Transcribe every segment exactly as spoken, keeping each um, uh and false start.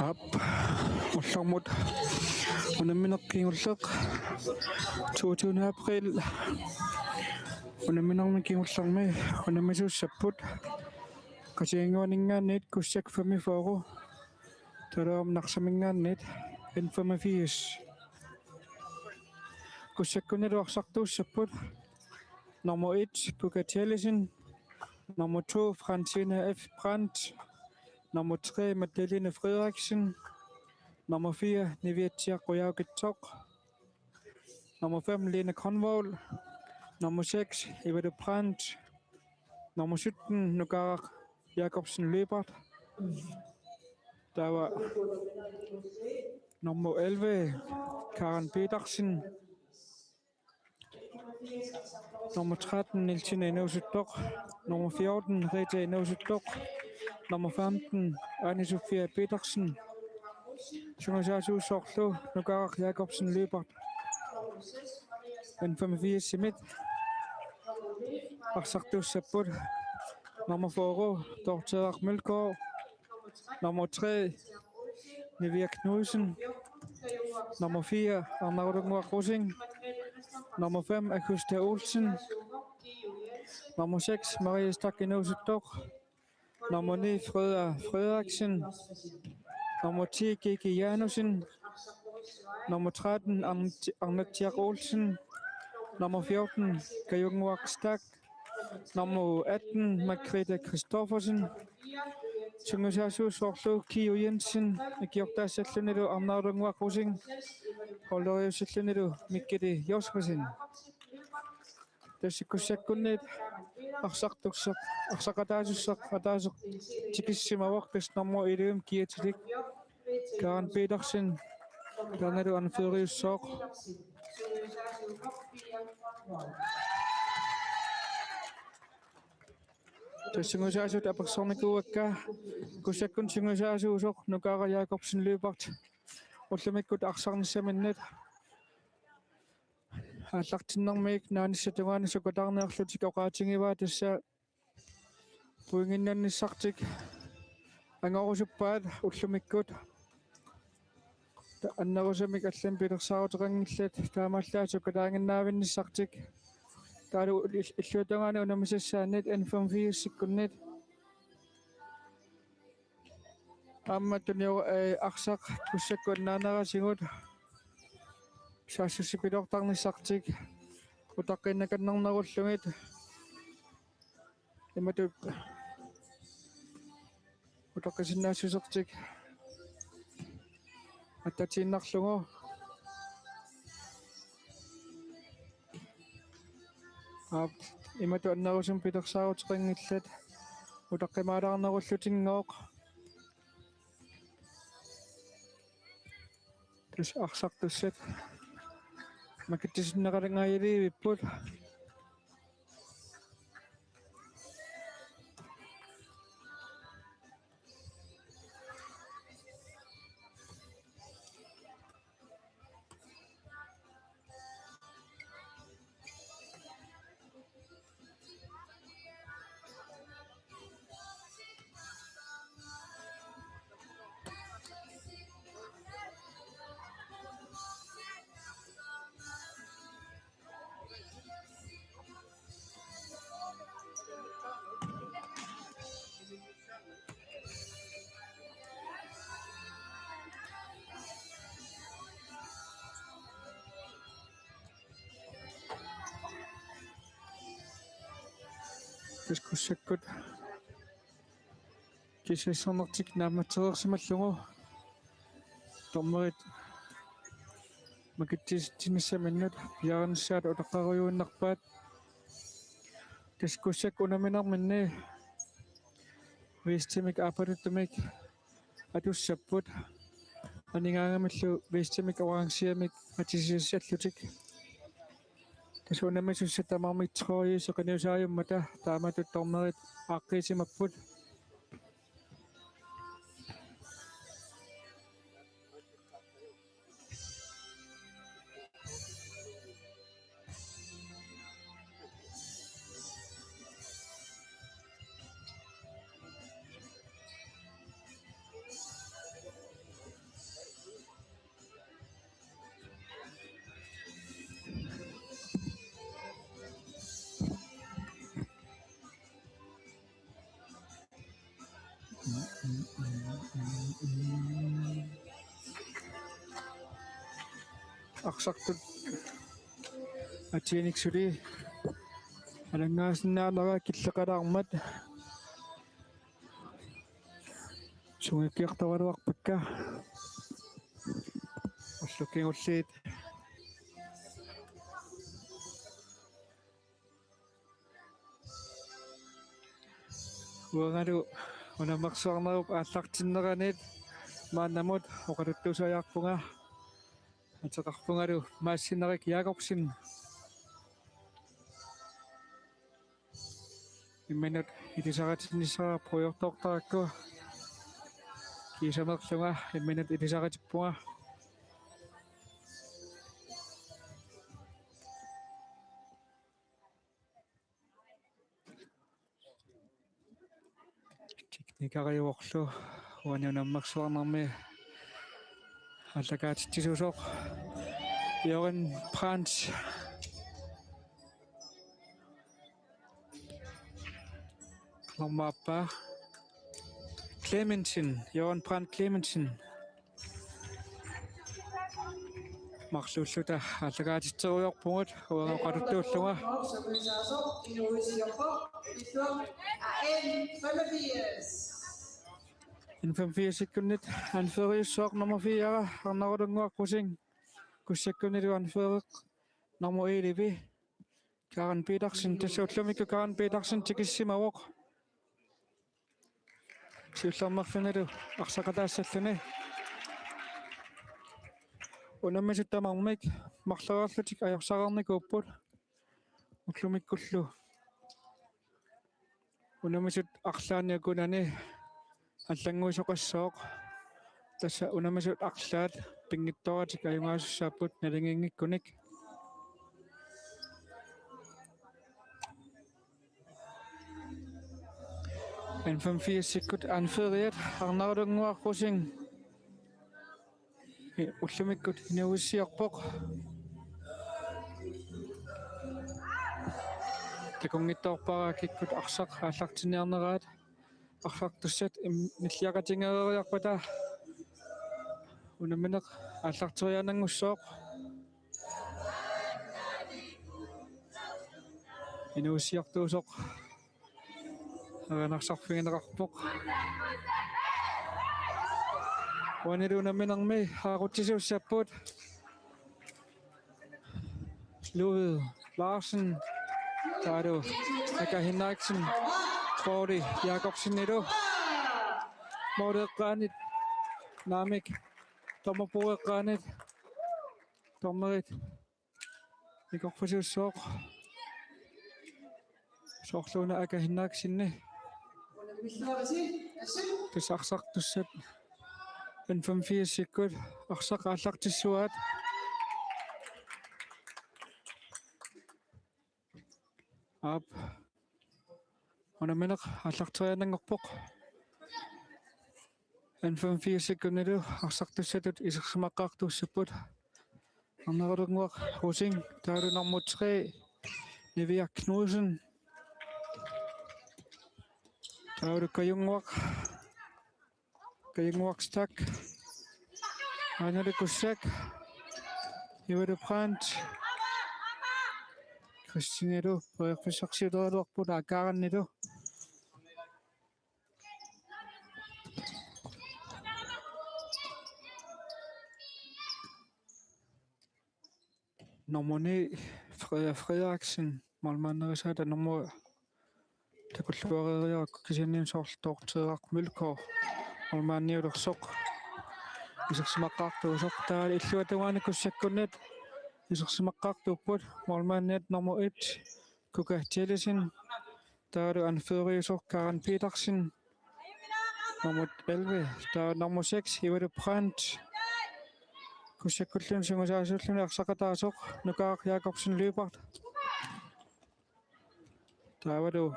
Aap, ullormut unammineq kingulleq, toogtyvende april, unamminermi kingullermi unammisuussapput Qasigiannguaninngaanniit Kussak femogfyrre, taavalu Narsaminngaanniit N femogfirs. Kussakkunnilu arsartuussapput: nummer et, Puka Tellesen, nummer to, Fransina F. Brandt, nummer tre, Magdalene Frederiksen, nummer fire, Niviatsiaq Qujaukitsoq, nummer fem, Lene Grønvold, nummer seks, Eva de Brandt, nummer sytten, Nukaaraq Jakobsen Lyberth, taava nummer elleve, Karen Petersen, nummer tretten, Nielsine Inuusuttoq, nummer fjorten, Rita Inuusuttoq, nummer femten, Anne Sofia Petersen. Sungiusaasuusoq soorlu Nukaaraq Jakobsen Lyberth N femogfirs-imit arsartuussapput: nummer fyrre, Dorthe Mølgaard, nummer tre, Nivia Knudsen, nummer fire, Arnarulunnguaq Rosing, nummer fem, Augusta Olsen, nummer seks, Marie Stach Inuusuttoq, nummer ni, Freda Frederiksen, nummer ti, Kiki Janussen, nummer tretten, Arnat-, Arnatsiaq Olsen, nummer fjorten, Kajunnguaq Stach, nummer atten, Margrethe Christoffersen. Sungiusaasuusoq soorlu Kiu Jensen, ikiortaassallunilu Arnarulunnguaq Rosing, holderiussallunilu Mikkeli Josefsen. Tassa Kussakkunniit arsartussaq, arsaqataasussaq ataaseq tikissimavoq, tassa nummer elleve kiatilik, Karen Petersen, taannalu anføreriussooq. Tassa sungiusaasut apersornikuuakka. Kussakkunni sungiusaasuusoq Nukaaraq Jakobsen Lyberth ullumikkut arsarnissaminnut aallartinnermik naanissap tungaanut sukataarniarlutik oqaatigivaa, tassa pointinnannissartik angorusuppaat ullumikkut. Ta-, annerusumik allamik pilersaaruteqanngillat, taamaallaat sukataaginnaavinnissartik. Taavalu il-, illuatungaani unammisassaanniit N femogfirs-ikkunnit. Aamma tuniu-, ee, arsaq Kussakkut annaanerisigut saassussipiloortarnissartik utaqqiinnakannarnerullugit imatut utaqqisinnaassusertik attatiinnarlugu. Aap, imatut annerusumik pilersaaruteqanngillat, utaqqimaalaarnerullutinnguuq. Tassa arsartussat makitsisinneqalerngajalivipput. Tassa Kussakkut kissassarnertik naammatsereersimallugu dommerit makitsitsisinnissaminnut piareernissaat utaqqerujuinnarpaat. Tassa Kussakkut unamminerminni V S T-mik aappaluttumik atussapput. Anigaangamillu vestimik orangemik patisissallutik. Tassa unammisussat tamarmik trøjesi qiniusaajummata taamatut dommerit aaqqiisimapput. Arsartut atianik suli alanngaasinnaanera killeqalaarmat sungiukkiartoraluarpakka. Ullut kingulliit uangalu unammersuarnerup aallartinneranit maannamut oqaluttuusariaqarpunga, ateqarpungalu Maassinnerik Jakobsen. Imminut ilisaritinnissaat puigortoortarakku kiisamerlunga imminut ilisaritippunga. Teknikeriuvorlu uani unammersuarnermi aallakaatitsisuusoq Jørgen Brandt. Qanormaa aappaa? Clemensen, Jørgen Brandt Clemensen. Marluulluta aallakaatitserujoorpugut uanga oqaluttuullunga. N femogfirs-ikkunnit anføreriussaaq nummer fire, Arnarulunnguaq Rosing. Kussakkunnilu anføreq nummer elleve, Karen Petersen, tassa ullumikkut Karen Petersen tikissimavoq. Siullermeerfimmilu arsaqataassalluni. Unammisut tamarmik marloriarlutik ajorsarnikuupput. Ullumikkullu unammisut arlaanni ukunani allannguisoqassooq. Tassa unammisut arlaat pinngitsooratik ajugaasussaapput naligiinngikkunik. N femogfirs-ikkut anføreriat Arnarulunnguaq Rosing ullumikkut inuuissiorpoq. Takunngitsoorpara kikkut arsaq aallartinniarneraat. Arsartussat im-, nilliaqatigeeriarpata unammineq aallarteriaannanngussooq. Inuuissiortuusoq erinarsorfigineqarpoq. Uanilu unamminermi aaqutsisuussapput Ludvig Larsen, taavalu Aka Henriksen, Pauli Jakobsenilu. Måleqqaanit, naamik, dommerbordeqqaanit, dommerit ikorfisuussooq. Soorluuna Aka Henriksenip. Tassa arsartussat N femogfirs-ikkut arsaq aallartissuaat. Aap. Unammineq aallarteriaannanngorpoq. N femogfirs-ikkunnilu arsartussatut isersimaqqaartuussapput. Arnarulunnguaq Rosing, taavalu nummer tre, Nivia Knudsen. Taavalu Kajunnguaq. Kajunnguaq Stach. Aanalu Kussak. Ivalu Brandt. Christinilu periarfissarsiuteriaraluarput Aka Henriksenillu. Nummer ni, Frederik Frederiksen, målmanderisaata nummer takulluareeriarakku kisianni soorlu toorteeraq Mølgaard målmandiulersoq. Isersimaqqaartuusoq, taava illuatungaani Kussakkunnit isersimaqqaartuupput. Målmandiat nummer et, Kuka Tellesen. Taavalu anføreriusoq Karen Petersen. Nummer elleve, taava nummer seks, Ivalu Brandt. Kussakkulluunniit sungiusaasulluunniit arsaqataasoq, Nukaaraq Jakobsen Lyberth. Taavalu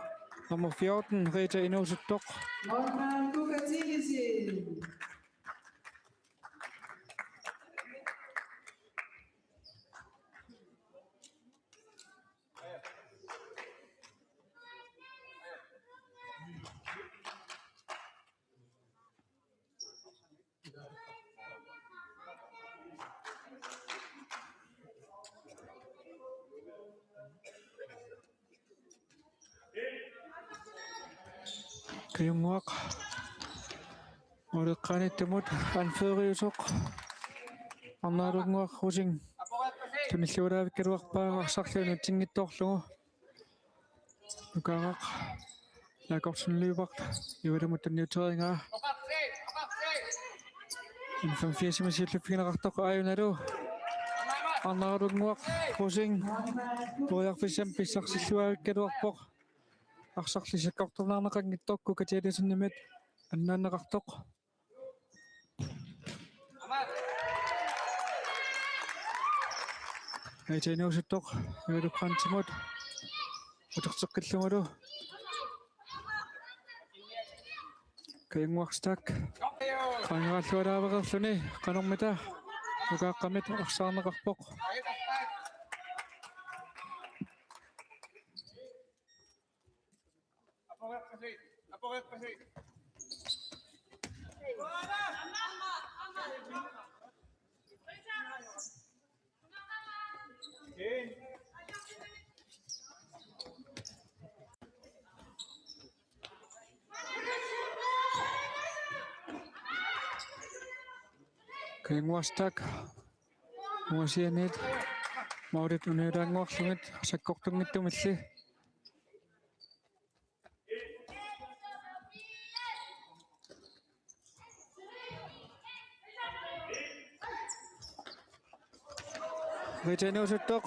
nummer fjorten, Rita Inuusuttoq. Målmand Kuka Tellesen. Kajunguaq. Måleqqaaniittumut anføreriusoq Arnaalunnguaq Rosing tunillualaavikkaluarpaa arsarluni nutsinngitsoorlugu. Nukaaraq Jakobsen Lyberth Ivalumut tunniuteriigaa. N-femogfirsimi siulliuffigineqartoq aajunalu Arnaalunnguaq Rosing periarfissamik pissarsilluaavikkaluarpoq. Arsarli sakkortunerarneqanngitsoq Kuka Tellesenimit annaanneqartoq. Rita Inuusuttoq Ivalu Brandtimut uterteqqillugulu. Kajunguaq Stach qaangerallualaavereerluni qanormita nukaaqqamit arsaarneqarpoq. Kajunguaq Stach. Ungasianiit målit uniulaannguarlugit sakkortunngitsumilli. Rita Inuusuttoq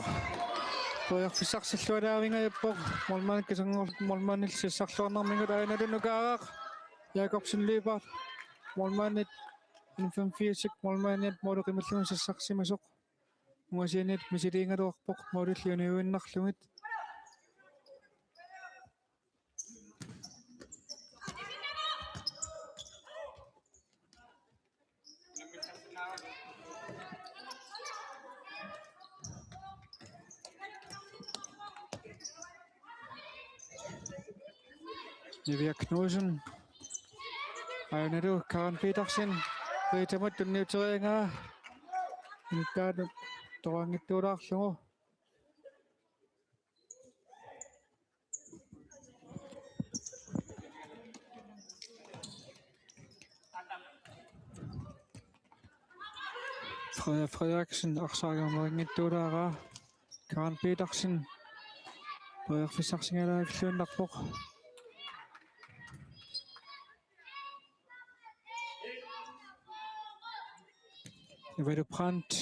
periarfissarsillualaavingajappoq. Målmandip kiserngoorlugu målmandillu sassarluarnermigut, aajuna Nukaaraq Jakobsen Lyberth målmandip N-femogfirsip målmandiat måli qimallunga sassarsimasoq. Ungasianiit misiliigaluarpoq målilli uniuinnarlugit. Nivia Knudsen. Aajunalu Karen Petersen. Ritamut tunniuteriigaa. Intaanut toraanngittuulaarlugu. Frederik Frederiksen arsaariarneqanngittuulaaraa. Karen Petersen periarfissarsigalaavilluinnarpoq. Ivalu Brandt.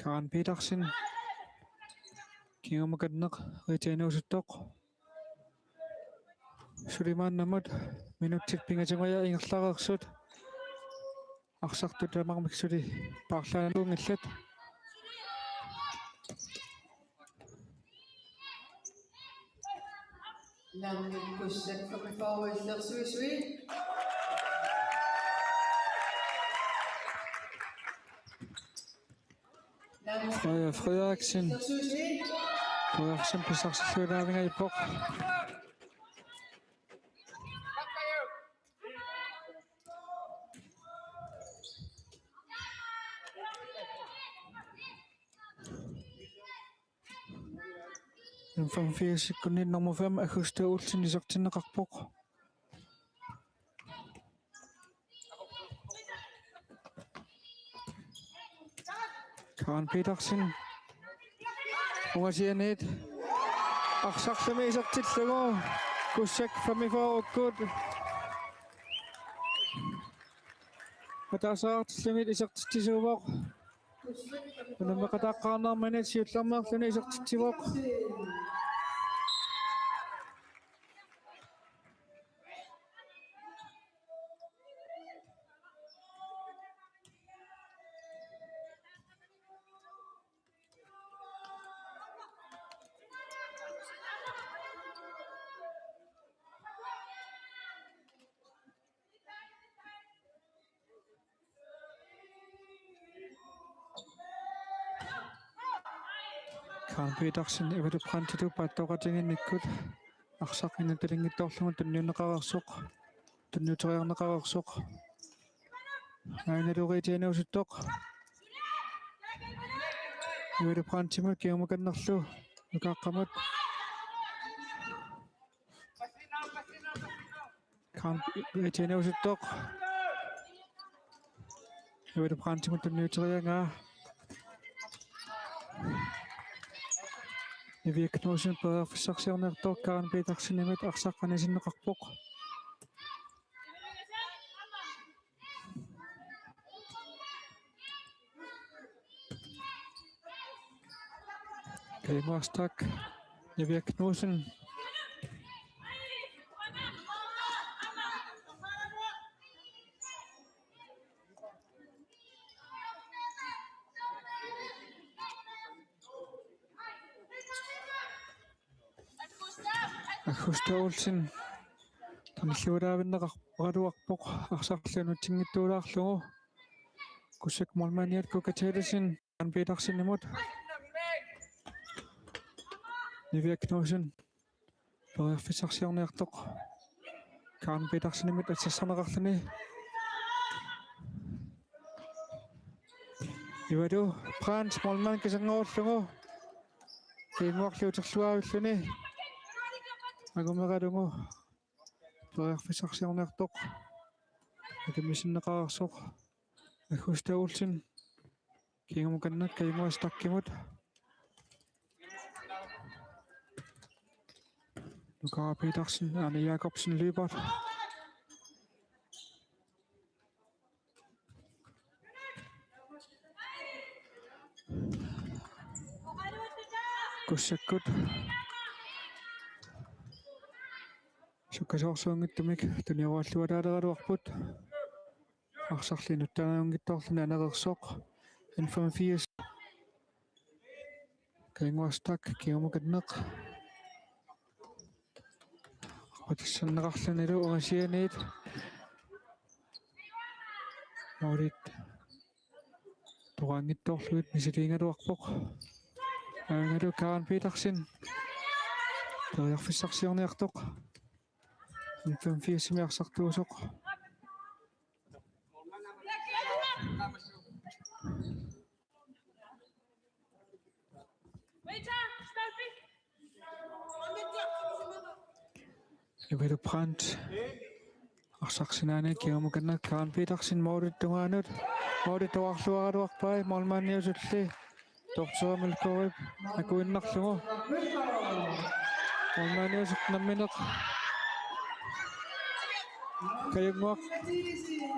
Karen Petersen. Kingumukanneq Rita Inuusuttoq. Suli maannamut minutsit pingasungajaat ingerlareersut. Arsartut tamarmik suli paarlaannaanngillat. Naammikkussat femogfyrre illersuisui. Frederik Frederiksen. Frederiksen pissarsillualaavingajappoq. N-femogfirsikkunni nummer fem, Augusta Olsen, isertinneqarpoq. Karen Petersen. Ungasianiit arsarlumi isertillugu. Kussak femogfyrre-kkut. Ataasiartillugit isertitsisuuvoq. Unammeqataaqqaarnermini siullermeerluni isertitsivoq. Karen Petersen, Evert Brandtitut paatsoqatiginnikkut arsaq inuttalinngitsoorlugu tunniunneqareersoq, tunniuteriarneqareersoq. Aana Loritianuusuttoq. Evert Brandtimut kingukannerlu nukaaqqamut. Karen Petersenimut. Evert Brandtimut tunniuteriaraa. Nivi Knudsen periarfissarsiorniartoq Karen Petersenimit arsaq anisinneqarpoq. Kajunguaq Stach, Nivi Knudsen. Agusta Olsen. Tanillualaavinneqaraluarpoq arsarlu nutsinngitsuulaarlugu. Kusak målmandiat Kuka Tællesen, Karen Petersenimut. Nivi Knudsen. Periarfissarsiorniartoq. Karen Petersenimit assersorneqarluni. Ivalu Brandt målmand kisanngoorlugu. Kajunguarli uterluaavilluni. Angumeralugu. Periarfissarsiorniartoq. Atumisinneqareersoq. Agusta Olsen. Kingukanneq Kajunguaq Stachimut. Nuka Petersen, Ane Jakobsen løber. Kussakkut. Sukkasoorsuunngitsumik tunioruallualaaleraluarput. Arsarlu inuttaanerunngitsoorluni anereersoq. N femogfirs. Kajunguaq Stach, kingukanneq. Arpatassanneqarlunilu ungasianiit. Målit toqaanngitsoorlugit misiliigaluarpoq. Aanalu Karen Petersen. Periarfissarsiorniartoq. N femogfirsimi arsartuusoq. Ivalu Brandt. Arsaq sinaani kingukanneq Karen Petersen målip tungaanut. Måli toqqarluaraluarpaa målmandiusulli. Dorthe Melkorip akuinnarlugu. Målmandiusup nammineq. Kajunguaq.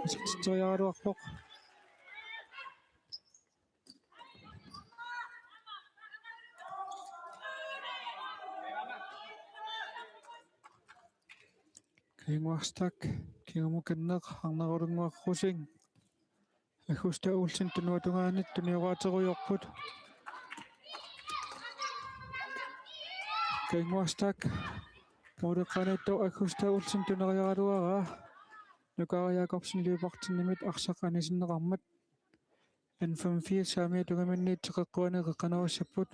Isertitseriaraluarpoq. Kajunguaq Stach, kingukanneq, Arnarulunnguaq Rosing. Agusta Olsen tunuatungaanit tunioraatserujoorput. Kajunguaq Stach, måleqqaaniittoq Agusta Olsen tuneriaraluaraa. Nuka Jakobsen løbertinimit arsaq anisinneqarmat. N femogfirs saamiata tungaanniit teqeqquani qeqqanorissapput.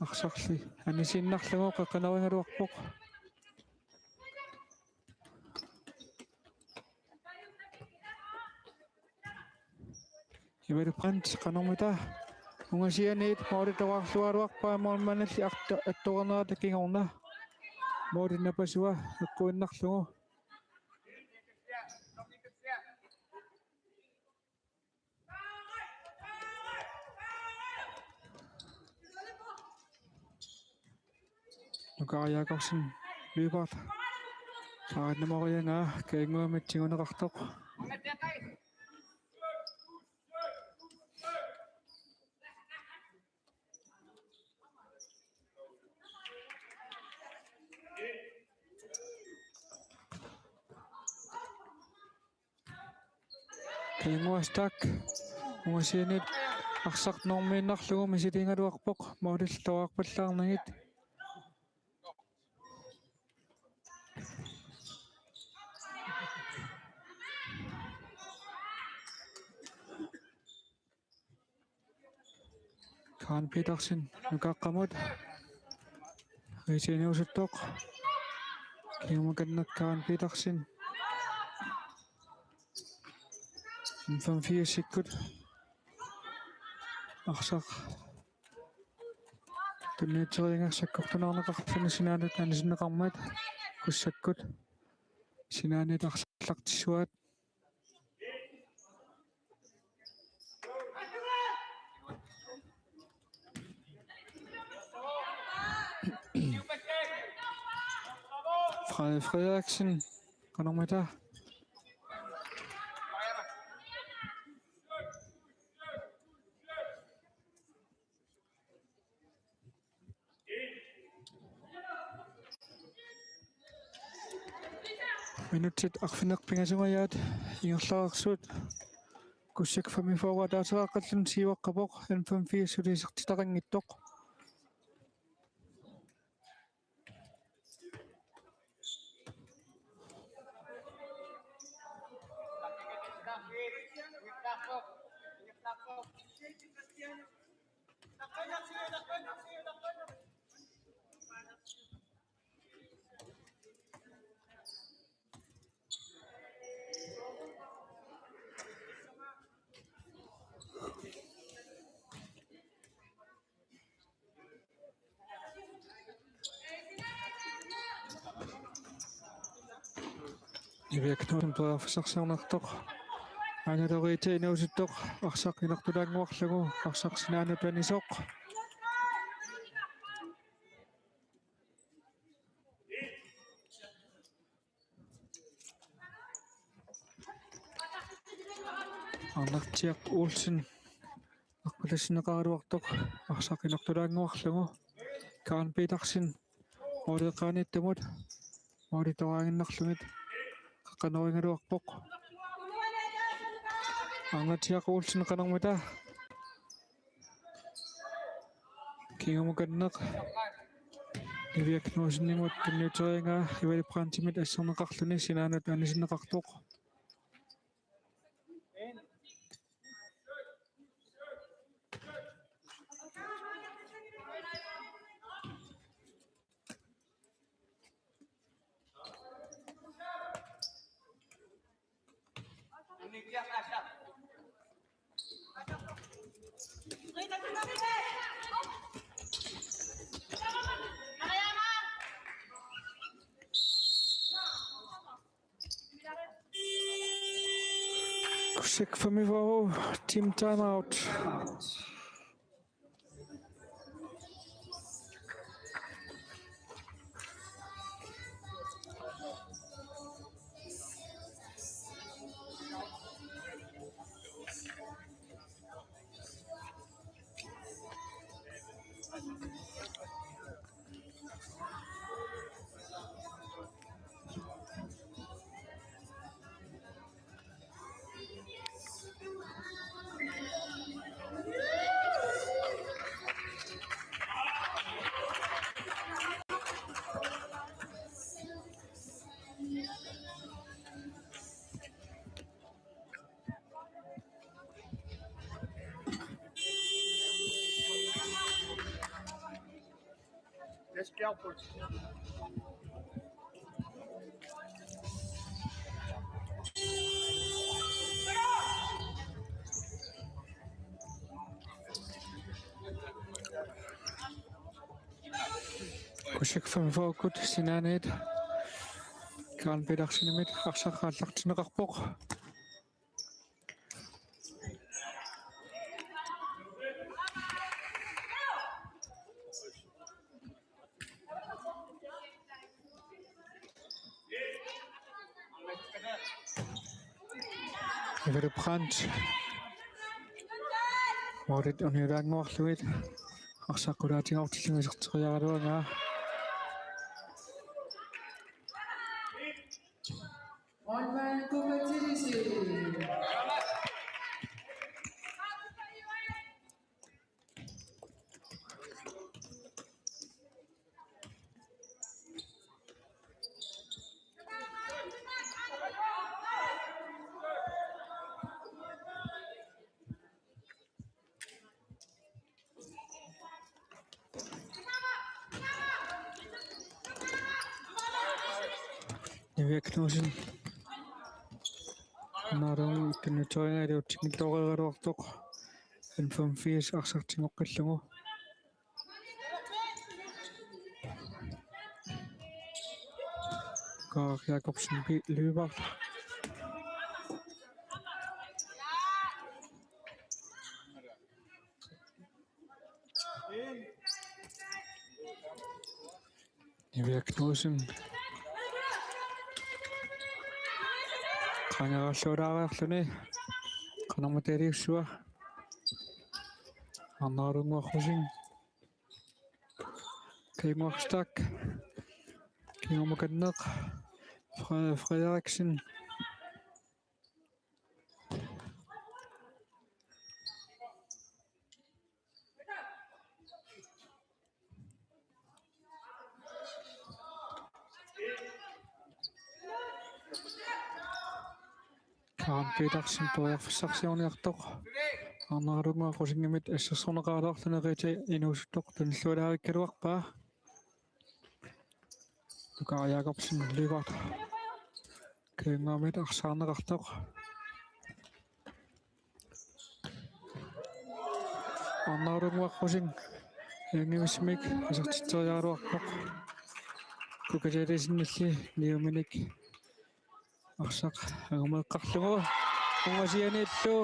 Arsarli anisiinnarlugu qeqqanorigaluarpoq. Ivalu Brandt qanormita ungasianiit måli toqqarluaraluarpaa målmandilli arta attuarnerata kingorna. Måli napasua eqquinnarlugu. Nuka Jakobsen løber. Paarinnamoriaraa Kajunguamit tiguneqartoq. Inguastak. Ungasiinit arsaq normiinnarlugu misiliigaluarpoq. Målillu toqqarpallaarnagit. Karen Petersen, nukaqqamut. Riise inuusuttoq. Kingumukanneq Karen Petersen. N femogfirsikkut. Arsaq. Tunniuteriaraa sakkortunaarneqarluni sinaanut anisinneqarmat. Kussakkut. Sinaaniit arsaq aallartissuaat. Frederik Frederiksen, qanormita? Minutsit arfineq-pingasungajaat ingerlareersut. Kussak femogfyrre ataaseqaqqalluni siuaqqapoq, N femogfirs suli isertitaqanngitsoq. Niviaq Knudsen periarfissarsiornartoq. Aana Riise inuusuttoq arsaq ilaqutaaginnguarlugu arsaq sinaanut anisoq. Arnartiaq Olsen. Aqqutissinneqaraluartoq arsaq ilaqutaaginnguarlugu. Karen Petersen. Målip eqqaaniittumut. Måli toraaginnarlugit. Qaqqanorigaluarpoq. Arnartiaq Olsen qanormita. Kingumukanneq. Niviaq Knudsenimut tunniuteriaraa Ivali Brandtimit asserneqarluni sinaanut anisinneqartoq. Kussak femogfyrre, team timeout. Esbjerg. Kussak femogfyrre-kkut sinaaniit Karen Petersenimit arsaq aallartinneqarpoq. Iveri Brandt. Målit uniulaannguarlugit. Arsaq qulaatigortillugit iserteriaraluaraa. Målmand Kuka Tilisi. Niviaq Knudsen. Naaruun tunniuteriaraa iluatsinngilluareeraluartoq. N femogfirs arsartinngoqqillugu. Karl Jakobsen Lyberth. Niviaq Knudsen. Qangaralluulaariarluni. Qanormitaaliussua. Arnaralunguaq Rosing. Kingmark Stach. Kingumukanneq. Fre-, Frederiksen. Karen Petersen periarfissarsiorniartoq. Arnaralunguaq Rosingimit assersorneqaraluarluni Rita inuusuttoq tunillualaavikkaluarpaa. Nuka Jakobsen Lyberth. Kingumut arsaarneqartoq. Arnaralunguaq Rosing. Iangivismik isertitseriaraluarpoq. Kukatalisinilli niuminik. Arsaq angumeeqqarlugu. Ungasianiillu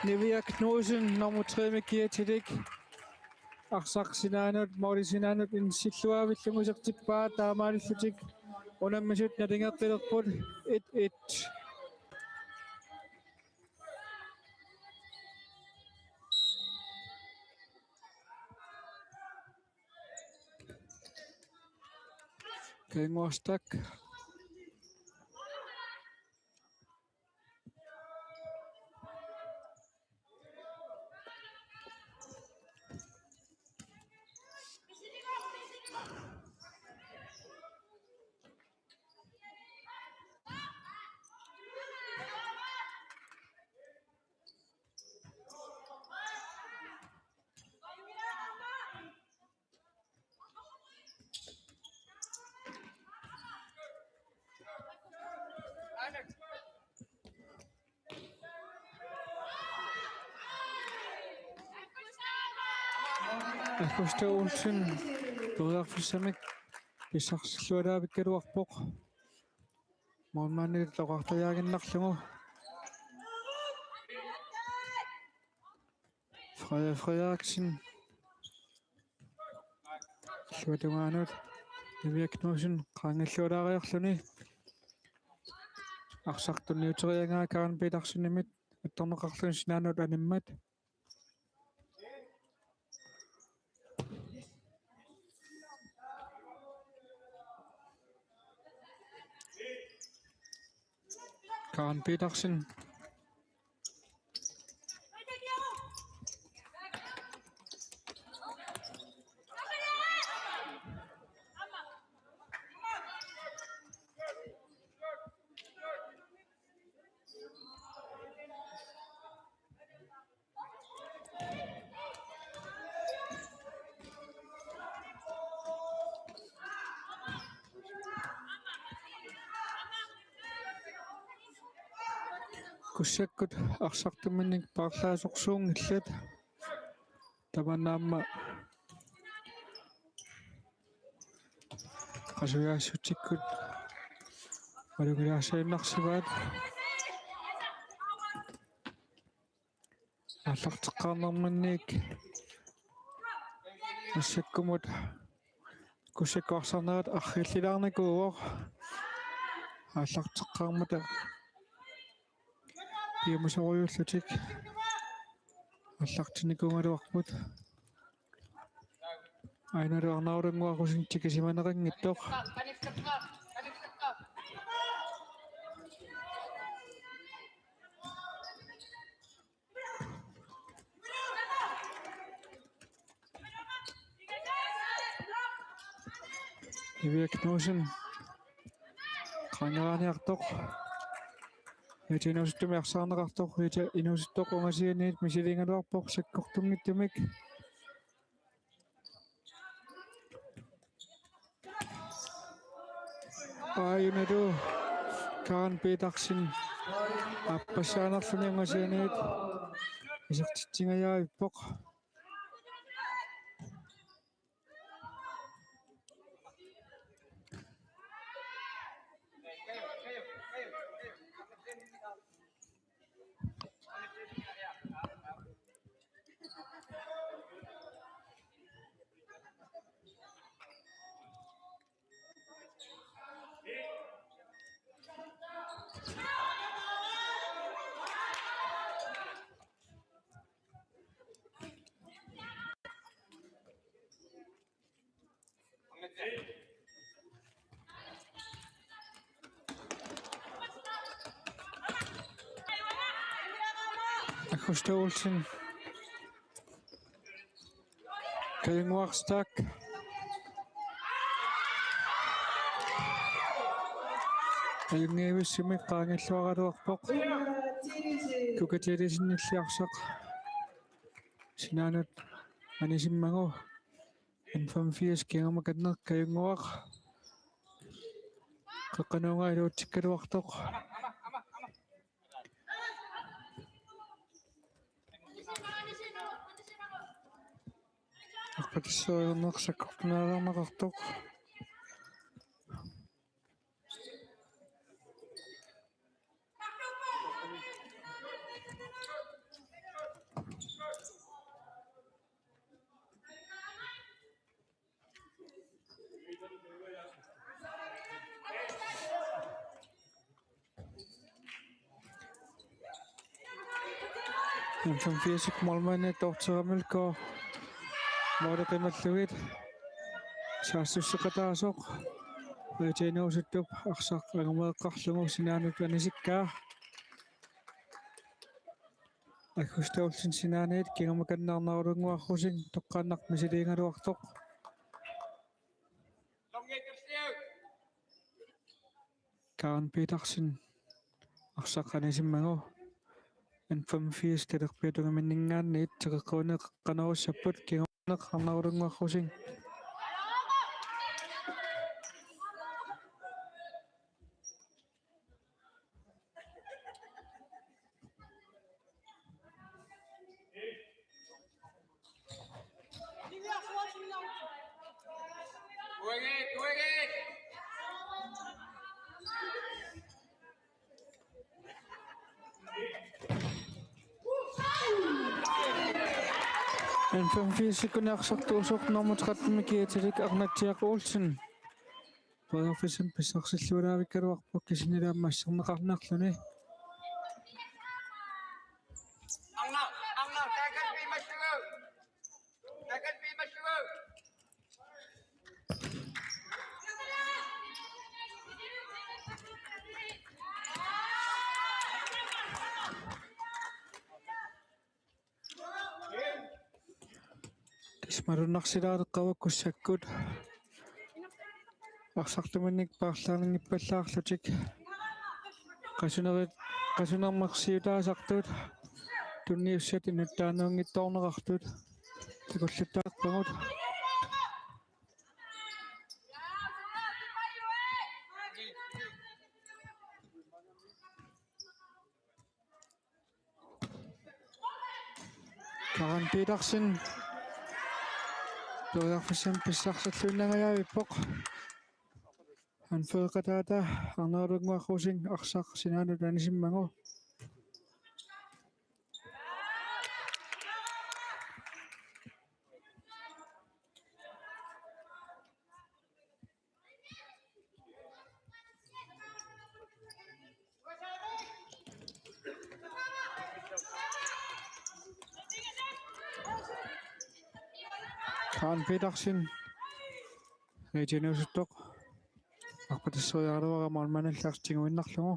Niviaq Knudsen nummer tre-mik kiatilik. Arsaq sinaanut, måli sinaanut inissilluaavillugu isertippaa taamaalillutik. Unammisut nalingeqqilerput et et. Kingmark Stach. Augusta Olsen periarfissamik pissarsillualaavikkaluarpoq. Målmandip toqartariaqarlugu. Frederik Frederiksen. Illuatungaanut Niviaq Knudsen qaangiullualaariarluni. Arsaq tunniuteriaraa Karen Petersenimit attorneqarluni sinaanut animmat. Karen Petersen. Kussakkut arsartuminnik paarlaasorsuunngillat. Tamanna aamma qasujaassutsikkut malugilaassaannarsivaat. Aallarteqqaarnerminniit massakkumut Kussakkut arsarnerat arriillilaarnikuuvoq. Aallarteqqaarmata piumasorujullutik aallartinnikuugaluarput. Aajuna Arnaralunguaq Rosing tikisimaneqanngitsoq. Niviaq Knudsen. Qaangeraaniartoq. Rita inuusuttumik arsaarneqartoq. Rita inuusuttoq ungasianiit misiliigaluarpoq sakkortunngitsumik. Aajuna Karen Petersen aappassaanarluni ungasianiit isertitsingajavippoq. Augusta Olsen. Kajunnguaq Stach. Ajunngivissumik qaangiilluaraluarpoq. Kuka Tilisinilli arsaq sinaanut anisimmagu. N femogfirs kingumut akanneq Kajunnguaq. Qeqqanuunga iluatsikkaluartoq. Arpatisseriarneq sakkortunaarneqartoq. N femogfirs målmandi Dorthe Rammelgaard. Måli qimallugit. Saassusseqataasoq. Rita Inuusuttup arsaq angumeeqqarlugu sinaanut anisikkaa. Augusta Olsen sinaaniit kingumut akanneq Arnarulunnguaq Rosing toqqaannaq misiliigaluartoq. Karen Petersen arsaq anisimmagu N femogfirs talerpiata tungaanniit teqeqquneq qanoq issapput kingumut akanneq Arnarulunnguaq Rosing. N femogfirs-ikkut arsartuusoq nummer tretten-imik kiatilik Arnatsiaq Olsen. Periarfissamik pissarsilluaraavikkaluarpoq kisianni aamma asserneqarnarluni. Tassa malunnarsilaareqavugut sakkortuut arsartuminnik paarlaanngippallaarlutik. Qasunerit, qasunermersiutaasartut tunniussat inuttaanuunngitsoorneqartut takulluttaarpagut. Karen Petersen. Periarfissamik pissarsilluinnangajavippoq. Anføreqataata Arnarulunnguaq Rosing arsaq sinaanut anisimmagu. Karen Petersen. Rita Inuusuttoq. Arpatisseriaraluara målmandillu tiguinnarlugu.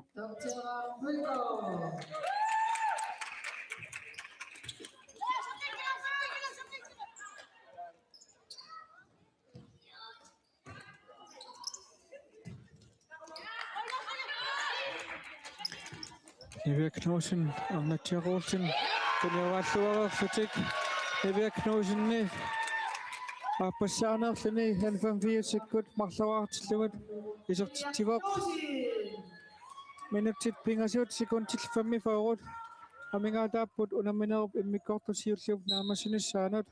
Niviaq Knudsen, Arnatsiaq Olsen, tunniuaalluareerlutik. Niviaq Knudsenip Aappassaaneerluni N femogfirsikkut marloraartillugit isertitsivoq. Minutsit pingasut, sekundit femogfyrre. Amigaataapput unamminerup immikkoortoq siulliup naammassinissaanut.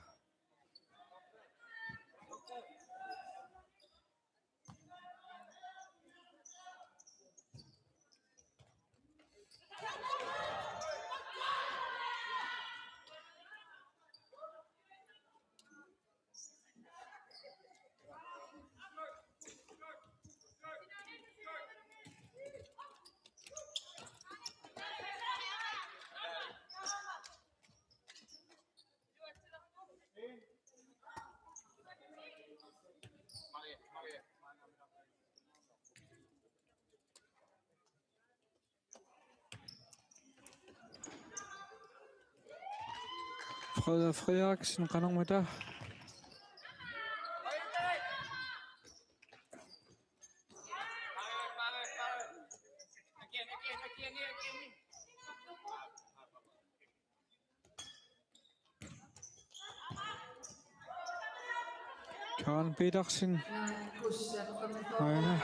Frederik Frederiksen, qanormita? Karen Petersen. Aana.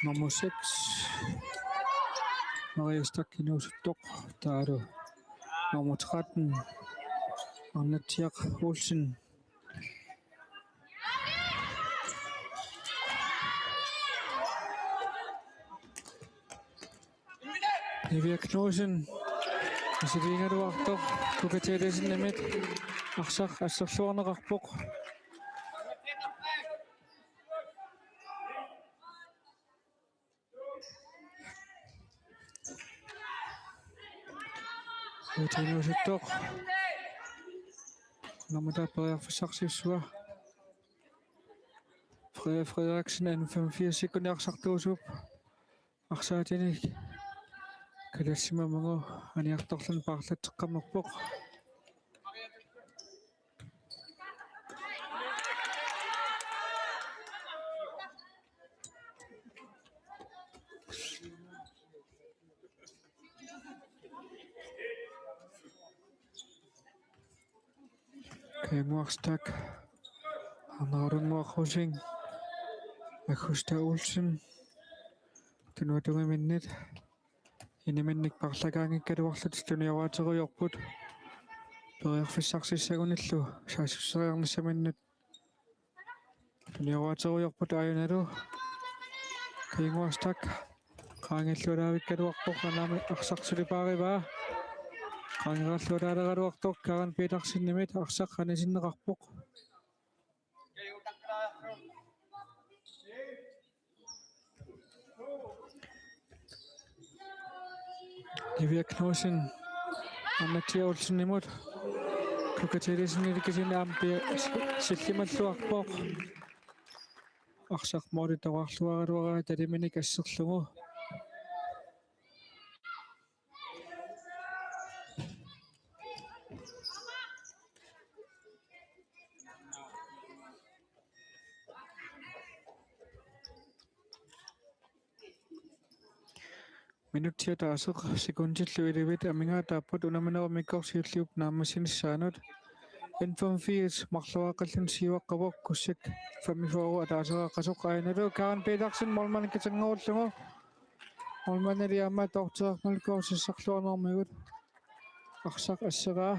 Nummer seks, Maria Stach inuusuttoq, taavalu nummer tretten, Arnatsiaq Olsen. Niviaq Knudsen, misiliigaluartoq, Kuka Tædessenimit, arsaq asserluarneqarpoq. Inuusuttoq. Nummer tre periarfissarsiussua. Frederik Frederiksen, N femogfirsikkut arsartuusup. Arsaatinik kalassimammagu aniartorluni paarlatseqqammerpoq. Kajanguaq Stach, Arnarunguaq Rosing, Aggusta Olsen, tunuatungiminnit iniminnik parlakaanngikkaluarlutik tunioraatserujoorput, periarfissarsissagunillu saassusseriarnissaminnut. Tunioraatserujoorput aajuna Kajanguaq Stach. Qaangiullualaavikkaluarpoq, anaanama arsaq suli paarivaa. Qaangeraallualaaleraluartoq Karen Petersenimit, arsaq anisinneqarpoq. Niviaq Knudsen, Arnatsiaq Olsenimut, Kuka Tædessenip kisianni aamma sillimalluarpoq. Arsaq målip toqqarluaraluaraa taliminik asserlugu. Minutsit ataaseq sekundillu elleve amigaataapput unamminerup immikkoortoq siulliup naammassinissaanut. N femogfirs marloriaaqqalluni siuaqqavoq, Kussak femogfyrre ataaseqaqqasoq. Aajuna Karen Petersen målmandip kisanngorulluni. Målmandili aamma toorteqarmallugu sassarluarnermigut. Arsaq asseraa.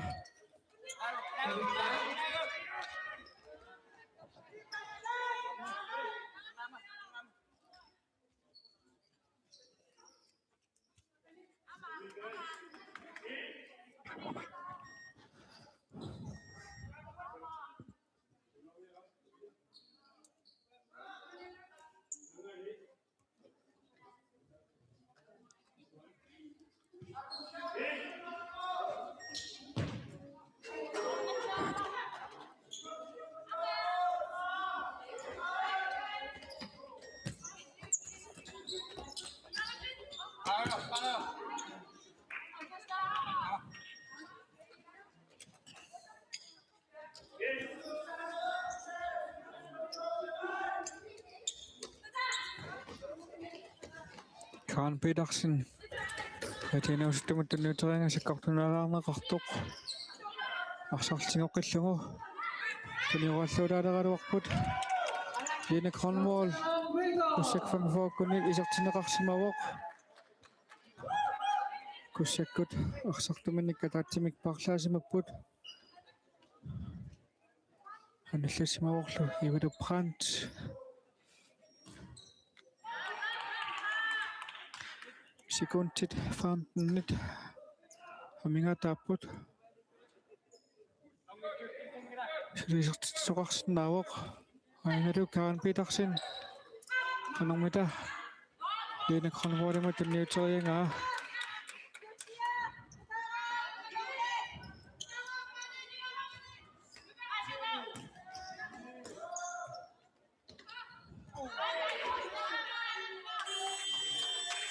Karen Petersen. Atiinausuttumi tunniuteriaraa sakkortunerulaarneqartoq. Arsartigoqqillugu. Tunioraluulaaleqaluarput. Line Grønvold. Kussak femogfyrre-kkunniit isertinneqarsimavoq. Kussakkut arsartuminnik ataatsimik paarlaasimapput. Anillissimavorlu Ivalu Brandt. Sekundit femtenit amigaataapput. Sulisertitsisoqarsinnaavoq. Ainalu Karen Petersen. Qanormita Line Grønvoldimut tunniuteriaraa.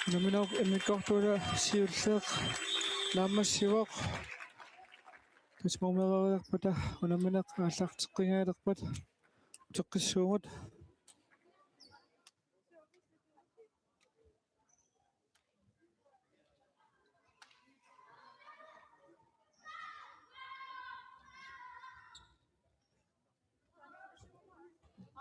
Unamminerup immikkoortuata siulleq naammassivoq. Tassa moomeriarpata unammineq aallarteqqinngikkaluarpat uteqqissuugut.